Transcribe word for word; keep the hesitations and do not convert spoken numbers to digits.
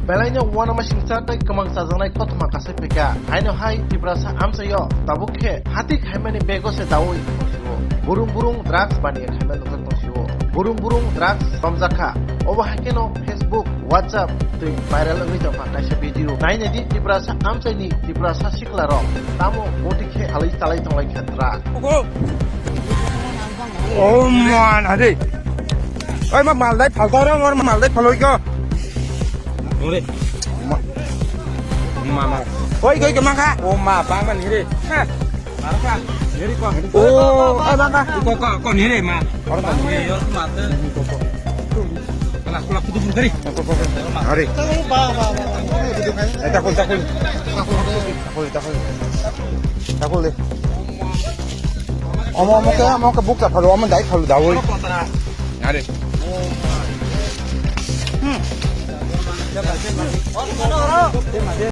Belai no uanama singcha tei kwmang chajaknai kothoma kasai phaikha. Haino hai Tiprasa amchaio tabuk khe hati khaimani bego se daui tongsiwo. Burung burung drugs baniya khaimani nukjak tongsiwo. Burung burung drugs romjakha. Obo hai kheno Facebook, WhatsApp twi viral wngwi tongkha kaisa video. Nainai di Tiprasa amchaini Tiprasa sikla rok tamo boti khe alai talai tonglai kha drugs. Oh man, ade. Oi, ma maldai phalta ro, ma maldai phaloi ko. Ore. Ma, ma, ma. Oi, koi kemang kha? Oh, ma, bang man hire. Ha. Marka. Hire ko. Oh, ai bang kha. Ko, ko, ko hire ma. Oro ko. Hire, yor ma te. Ko, ko. Kala, kala, kudu kudu gari. Ko, ko, ko. Hari. Ba, ba, ba. Eta kul, ta kul. Ta kul, ta kul. Ta kul de. Omo, omo ke, omo ke bukcha phalu, omo dai phalu dawi. Are. Hmm.